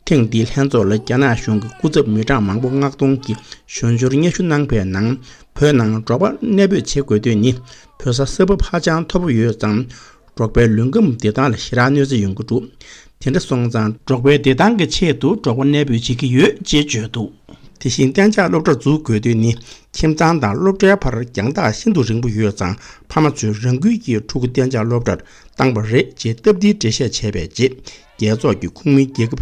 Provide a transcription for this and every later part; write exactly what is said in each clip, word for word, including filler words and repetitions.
ཐེངས་འདིའི་ལྷན་ཚོགས་ལ་རྒྱ་ནག་གཞུང་གི་སྐུ་ཚབ་མི་གྲངས་མང་པོ་མངགས་གཏོང་གིས་ཞོར་འབྱོར་སྙན་ཞུ་གནང་པའི་ནང་། བོད་ནང་འབྲོག་པ་གནས་སྤོས་བྱེད་དགོས་དོན་ནི་བོད་ས་ས་བབ་ཧ་ཅང་མཐོ་པོ་ཡོད་ཙང་། འབྲོག་པའི་ལུས་ཁམས་བདེ་ཐང་ལ་ཞེ་དྲག་གནོད་འཚེ་ཡོང་གི་འདུག་དེ་འདྲ་སོང་ཙང་འབྲོག་པའི་བདེ་ཐང་གི་ཆེད་དུ་འབྲོག་པ་གནས་སྤོས་བྱེད་ཀྱི་ཡོད་ཅེས་བརྗོད་འདུག་དེ་བཞིན་གཏན་འཇགས་སློབ་གྲྭ་འཛུགས་དགོས་དོན་ནི་ཁྱིམ་ཚང་དང་སློབ་གྲྭའི་བར་རྒྱང་ཐག་ཤིན་ཏུ་རིང་པོ་ཡོད་ཙང་། ཕ་མ་ཚོས་རང་འགུལ་གྱིས་ཕྲུ་གུ་གཏན་འཇགས་སློབ་གྲྭར་བཏང་པ་རེད་ཅེས་སྟབས་བདེའི་འགྲེལ་བཤད་བྱས་པའི་རྗེས། རྒྱལ་ཚོགས་ཀྱི་ཁོངས་མི་རྒྱལ་ཁབ་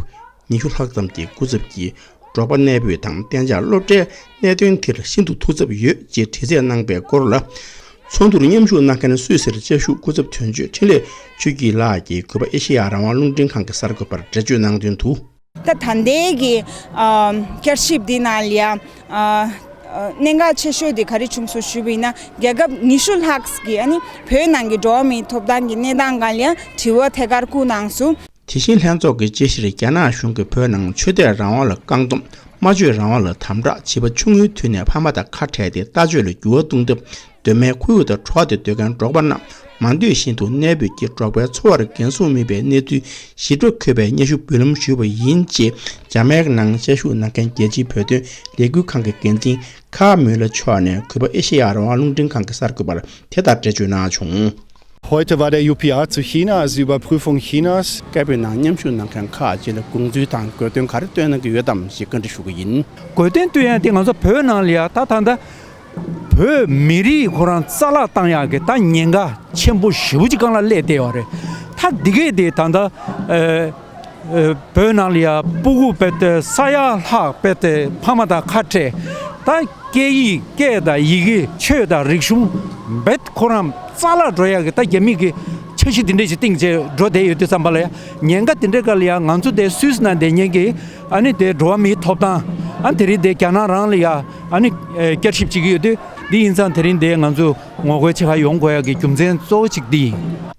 ཉི་ཤུ་ལྷག་ཙམ་གྱི་སྐུ་ཚབ་ཀྱིས་འབྲོག་པ་གནས་སྤོས་དང་གཏན་འཇགས་སློབ་གྲྭའི་གནད་དོན་དེར་ཤིན་ཏུ་ཐུགས་འཚབ་ཡོད་ཅེས་དྲི་རྩད་གནང་པའི་སྐོར་ལ། ཚོགས་འདུར་མཉམ་ཞུགས་གནང་མཁན་སུད་སིར་བཅའ་བཞུགས་སྐུ་ཚབ་དོན་གཅོད་འཕྲིན་ལས་ཆོས་སྐྱིད་ལགས་ཀྱིས་གུས་པ་ཨེ་ཤེ་ཡ་རང་དབང་རླུང་འཕྲིན་ཁང་གི་གསར་འགོད་པར་འགྲེལ་བརྗོད་གནང་དོན་དུ། ད་ད་ལྟའི་གི་ཨ་བསྐྱར་ཞིབ་འདི་ནང་ལ་ཡ་ཨ་གནད་འགག་ཆེ་ཤོས་དེ་ག་རེ་བྱུང་སོང་ཞུས་པ་ཡིན་ན། རྒྱལ་ཁབ་ཉི་ཤུ་ལྷག་གིས་ཨ་ནི་བོད་ནང་གི་འགྲོ་བ་མིའི་ཐོབ་ཐང་གི་གནས་སྟངས་སྒང་ལ་ཡ་དྲི་བ་ཐད་ཀར་བསྐུར་གནང་སོང་། དེ་བཞིན་ལྷན་ཚོགས་ཀྱི་དཔྱད་གཞིར་རྒྱ་ནག་གཞུང་གིས་བོད་ནང་ཆོས་དད་རང་དབང་ལ་བཀག་སྡོམ། སྨྲ་བརྗོད་རང་དབང་ལ་དམ་དྲག་བྱིས་པ་ཆུང་ངུའི་དུས་ནས་ཕ་མ་དང་ཁ་བྲལ་ཏེ་ལྟ་སྤྱོད་ལ་འགྱུར་བ་གཏོང་ཐབས། གདོད་མའི་ཁོར་ཡུག་དང་འཕྲོ་བ་དེ་སྡོད་མཁན་འབྲོག་པ་རྣམས་མ་འདོད་བཞིན་དུ་གནས་སྤོས་ཀྱིས་འབྲོག་པའི་འཚོ་བར་འགན་སྲུང་མེད་པའི་གནས་ཚུལ་ཞིབ་ཕྲ་འཁོད་པའི་སྙན་ཞུ་འབུལ་ལམ་ཞུས་པ་ཡིན་ཅེས། འཇར་མན་ནང་བཅའ་བཞུགས་གནང་མཁན་རྒྱལ་སྤྱིའི་བོད་དོན་ལས་འགུལ་ཁང་གི་འགན་འཛིན་ཁཱ་མུ་ལ་མཆོག་ནས་གུས་པ་ཨེ་ཤེ་ཡ་རང་དབང་རླུང་འཕྲིན་ཁང་གི་གསར་འགོད་པར་དེ་ལྟར་འགྲེལ་བརྗོད་གནང་བྱུང་། Heute war der U P A zu China, also Überprüfung Chinas. སྐད་འབོད་ནང་མཉམ་ཞུགས་གནང་མཁན་ཁག་ཅིག་ལ་དགོངས་ཚུལ་དང་དགོས་འདུན་ག་རེ་བཏོན་གནང་གི་ཡོད་དམ་ཞེས་བཀའ་འདྲི་ཞུ་གི་ཡིན། དགོས་འདུན་བཏོན་ཡ་དེ་ང་ཚོ་བོད་ནང་ལ་ཡ་ད་ད་ལྟ་བོད་མི་རིགས་ཁོ་རང་རྩ་བརླག་བཏང་ཡག་གི་ད་ཉེན་ཁ་ཆེན་པོ་ཞེ་པོ་ཅིག་སྒང་ལ་སླེབས་བསྡད་ཡོད་རེད། ད་འདི་གས་དེ་ད་ལྟ་ཨ་ཨ་བོད་ནང་ལ་ཡ་སྤུ་གུ་དཔེ་དེ་ས་ཡ་ལྷག་དཔེ་དེ་ཕ་མ་དང་ཁ་བྲལ། ད་སྐད་ཡིག་སྐད་དང་ཡི་གེ་ཆོས་དང་རིག་གཞུང་རྦད་ཁོ་རང་རྩ་བརླག་འགྲོ་ཡག་གི་ད་རྒྱ་མི་གི་འཆར་གཞི་དེ་འདྲས་ཞིག་བཏིང་བྱས་འགྲོ་བསྡད་ཡོད་དུས་ཙམ་པ་ལ་ཡ། ཉེན་ཁ་དེ་འདྲའི་སྐབས་ལ་ཡ་ང་ཚོ་དེ་སུད་སི་ནང་བསྡད་མཁན་གྱི་ཨ་ནི་དེ་འགྲོ་བ་མིའི་ཐོབ་ཐང་ཨ་དེ་རིང་དེ་རྒྱ་ནག་རང་ལ་ཡ་ཨ་ནི་ཨེ་བསྐྱར་ཞིབ་བྱེད་ཀྱི་ཡོད་དུས། འདི་ཡིན་ཙང་དེ་རིང་དེ་ང་ཚོ་ངོ་རྒོལ་བྱེད་ག་ཡོང་དགོས་ཡག་གི་རྒྱུ་མཚན་གཙོ་བོ་གཅིག་འདི་ཡིན།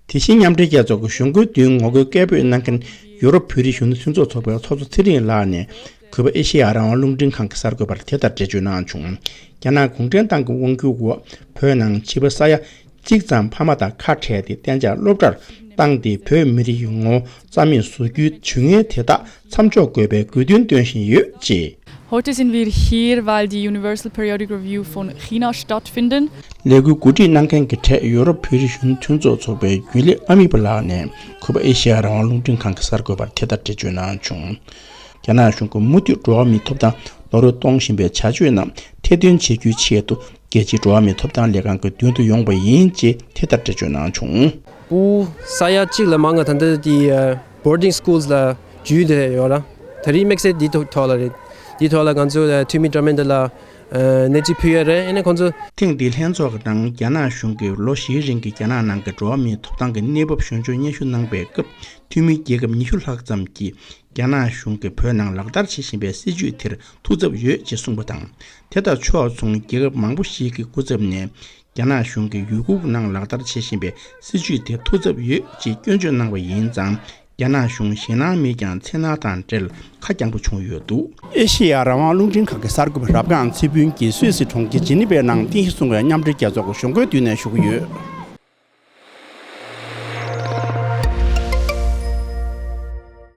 དེ་བཞིན་མཉམ་འབྲེལ་རྒྱལ་ཚོགས་ཀྱི་གཞུང་སྒོའི་མདུན་ངོ་རྒོལ་སྐད་འབོད་གནང་མཁན་ཡུ་རོབ་བོད་རིགས་གཞོན་ནུ་མཐུན་ཚོགས་ཚོགས་པའི་ཚོགས་གཙོ་ཚེ་རིང་ལགས་ནས་གུས་པ་ཨེ་ཤེ་ཡ་རང་དབང་རླུང་འཕྲིན་ཁང་གི་གསར་འགོད་པར་དེ་ལྟར་འགྲེལ་བརྗོད་གནང་བྱུང་། རྒྱ་ནག་གུང་ཁྲན་ཏང་གི་དབང་སྒྱུར་འོག་བོད་ནང་བྱིས་པ་ས་ཡ་གཅིག་ཙམ་ཕ་མ་དང་ཁ་བྲལ་ཏེ་གཏན་འཇགས་སློབ་གྲྭར་བཏང་སྟེ་བོད་མི་རིགས་ཀྱི་ངོ་བོ་རྩ་མེད་བཟོ་རྒྱུའི་ཇུས་ངན་དེ་དག་མཚམས་འཇོག་དགོས་པའི་དགོས་འདུན་འདོན་བཞིན་ཡོད་ཅེས། Heute sind wir hier, weil die Universal Periodic Review von China stattfinden. ལས་འགུལ་གོ་སྒྲིག་གནང་མཁན་གྱི་གྲས་ཡོ་རོབ་བོད་རིགས་གཞོན་ནུ་མཐུན་ཚོགས་ཚོགས་པའི་རྒྱུན་ལས་ཨ་མི་པ་ལགས་ནས་གུས་པ་ཨེ་ཤེ་ཡ་རང་དབང་རླུང་འཕྲིན་ཁང་གི་གསར་འགོད་པར་དེ་ལྟར་འགྲེལ་བརྗོད་གནང་བྱུང་། རྒྱ་ནག་གཞུང་གིས་མུ་མཐུད་འགྲོ་བ་མིའི་ཐོབ་ཐང་ནོར་འཁྲུལ་གཏོང་བཞིན་པའི་བྱ་སྤྱོད་རྣམས་ཐེར་འདོན་བྱེད་རྒྱུའི་ཆེད་དུ་རྒྱལ་སྤྱིའི་འགྲོ་བ་མིའི་ཐོབ་ཐང་ལས་ཁང་གི་མདུན་དུ་ཡོང་བ་ཡིན་ཅེས་དེ་ལྟར་འགྲེལ་བརྗོད་གནང་བྱུང་། སྤུ་ས་ཡ་གཅིག་ལས་མང་བ་ད་ལྟ་དེ་boarding schools ལ་འཇུས་བསྡད་ཡོད་ར། ད་རེས་དམིགས་བསལ་འདི་ཐོག་ལ་རེད། འདི་ཐོག་ལ་ང་ཚོ་འཐུས་མི་ཀྲ་མན་ད་ལ་གནས་ཚུལ་ཕུལ་ཡོད་རེད། ཨ་ནི་ཁོང་ཚོ། ཐེངས་འདིའི་ལྷན་ཚོགས་ཀྱི་ནང་རྒྱ་ནག་གཞུང་གིས་ལོ་བཞིའི་རིང་གི་རྒྱ་ནག་ནང་གི་འགྲོ་བ་མིའི་ཐོབ་ཐང་གི་གནས་བབ་ཞོར་འབྱོར་སྙན་ཞུ་གནང་པའི་སྐབས། འཐུས་མི་རྒྱལ་ཁབ་ཉི་ཤུ་ལྷག་ཙམ་གྱིས་རྒྱ་ནག་གཞུང་གིས་བོད་ནང་ལག་བསྟར་བྱེད་བཞིན་པའི་སྲིད་བྱུས་དེར་ཐུགས་འཚབ་ཡོད་ཅེས་གསུངས་པ་དང་། དེ་དང་ཕྱོགས་མཚུངས་རྒྱལ་ཁབ་མང་པོ་ཞིག་གི་སྐུ་ཚབ་ནས། རྒྱ་ནག་གཞུང་གིས་ཡུ་གུར་ནང་ལག་བསྟར་བྱེད་བཞིན་པའི་སྲིད་བྱུས་དེར་ཐུགས་འཚབ་ཡོད་ཅེས་སྐྱོན་བརྗོད་གནང་བ་ཡིན་ཙང་། རྒྱ་ནག་གཞུང་ཞེད་སྣང་མེད་ཀྱང་འཚེར་སྣང་དང་འབྲེལ་ཁ་རྐྱང་པོ་བྱུང་ཡོད་འདུག་ཨེ་ཤེ་ཡ་རང་དབང་རླུང་འཕྲིན་ཁང་གི་གསར་འགོད་པ་རབ་སྒང་ཚེ་ཕུན་གྱིས་སུད་སི་གྲོང་ཁྱེར་ཇི་ནི་ཝའི་ནང་རྟེན་གཞི་བཟུང་བའི་མཉམ་འབྲེལ་རྒྱལ་ཚོགས་ཀྱི་གཞུང་སྒོའི་མདུན་ནས་ཞུ་གི་ཡོད།